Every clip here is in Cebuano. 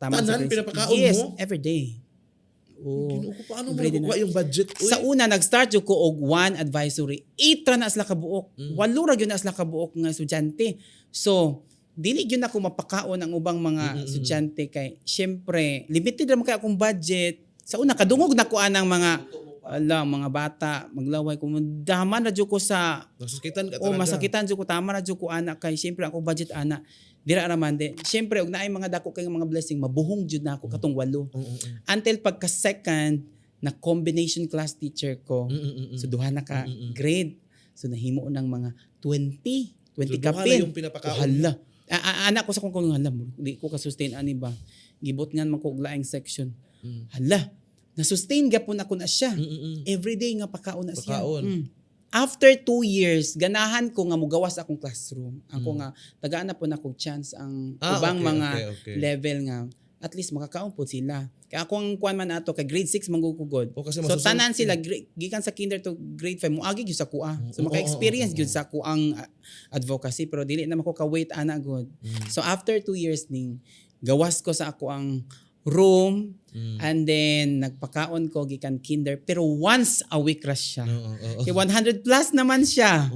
Tama Tanan, sa principal. pinapakaon Yes, mo? Every day. Oh. Ginoo ko, paano mo Everyday na. nakukuha yung budget? Uy? Sa una, nag-start jud ko og one advisory. Eight ra na sila kabuok. Walo ra gyud na sila kabuok nga estudyante. So, dili gyud ako mapakaon ang ubang mga estudyante kay syempre limited ra man kay akong budget. Sa una, kadungog na ko anang mga ala mga bata maglaway ko, daman ra jud ko sa Nasakitan ka O talaga. Masakitan jud ko, tama ra jud ko ana kay syempre akong budget ana dira ra man de. Syempre og naay mga dako kay mga blessing, mabuhong jud na ako katong walo. Oo, oo, oo. Until pagka second na combination class teacher ko. So duha na ka grade. So nahimo ng mga 20, 20 So, duha na kapin. yung pinapakaon. Hala. Anak ko sa kong kung hala, di ko ka-sustain ani ba. Gibot nga man ko og laing section. Hala. Na-sustain gapon ako na siya. Everyday nga pakaon na siya. Pakaon. After 2 years, ganahan ko nga mugawas akong classroom. Ako nga tagaan na po na kog chance ang ubang mga level nga at least makakaon po sila. Kaya ako ang kuan man ato kay grade 6 man gud ko god. O, kasi So tanan sila gikan sa kinder to grade 5 moagi gyud sa kuha. So maka-experience gyud sa kuang advocacy, pero dili na ko ka-wait ana god. So after 2 years ning gawas ko sa ako ang room and then nagpakaon ko gikan kinder, pero once a week ra siya. Oo, oo, oo. Kay 100 plus naman siya.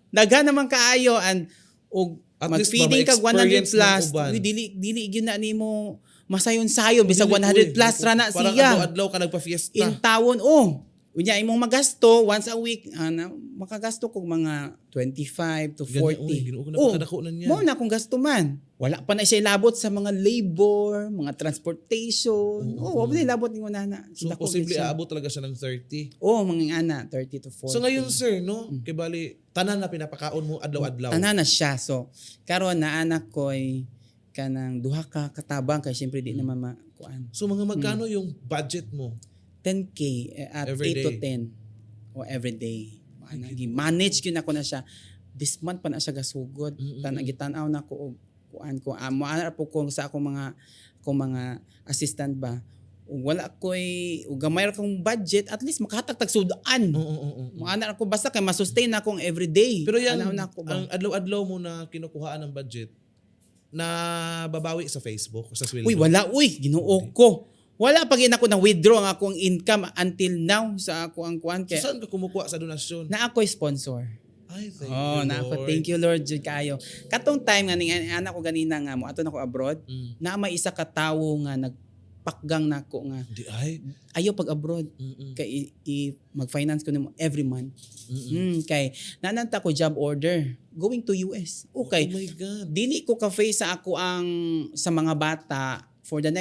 Daghan naman kaayo and og At least ba, mag-feeding kag 100 ma-experience ng plus, uban. uy, dili dili gyud na nimo masayon-sayon bisag Dili, 100 uy. plus ra na Parang siya. adlaw-adlaw ka nagpa-fiesta. In tawon, oh. Unya imong magasto once a week ana makagasto kog mga 25 to Gani, 40. uy, Ginoo ko, Oh, napakadako na niya. Mo na akong gasto man. Wala pa na siya ilabot sa mga labor, mga transportation. Oh, wala ilabot ningon ana. So Dako posible gyud siya. aabot talaga siya ng 30. Oh, mga ana 30 to 40. So ngayon, sir, no, kay bali tanan na pinapakaon mo adlaw-adlaw. Tanan na siya. So karon na anak ko'y kanang duha ka katabang kay syempre di naman makuan. So mga magkano yung budget mo? 10K eh, at Every 8 to day? 10 o every day. Ana gi-manage gyud nako na siya. This month pa na siya gasugod. Tan gitan-aw na ko og kuan ko. Amo ana po ko sa akong mga assistant ba. Ug wala ko'y ug gamay ra kong budget, at least makahatag tag sudan. Oo, oo, oo. Mo ana ko basta kay masustain na akong everyday. Pero yan, Ana na ako ba? Ang adlaw-adlaw mo na kinukuhaan ng budget, na babawi sa Facebook o sa sweldo? Uy, wala uy, Ginoo ko. Wala pa gid ako na withdraw ang akong income until now sa ako ang kuan So kay saan ka kumukuha sa donasyon? Na ako'y sponsor. Ay, thank Oh, you, na ako. Lord. Thank you, Lord, jud kaayo. Katong time nga ning anak ko ganina nga mo ato na ko abroad, na may isa ka tawo nga nagpakgang nako nga Di ay. Ayaw pag abroad kay mag-finance ko nimo every month. Kay nananta ko job order going to US. Okay. Oh my God. Dili ko ka-face sa ako ang sa mga bata for the next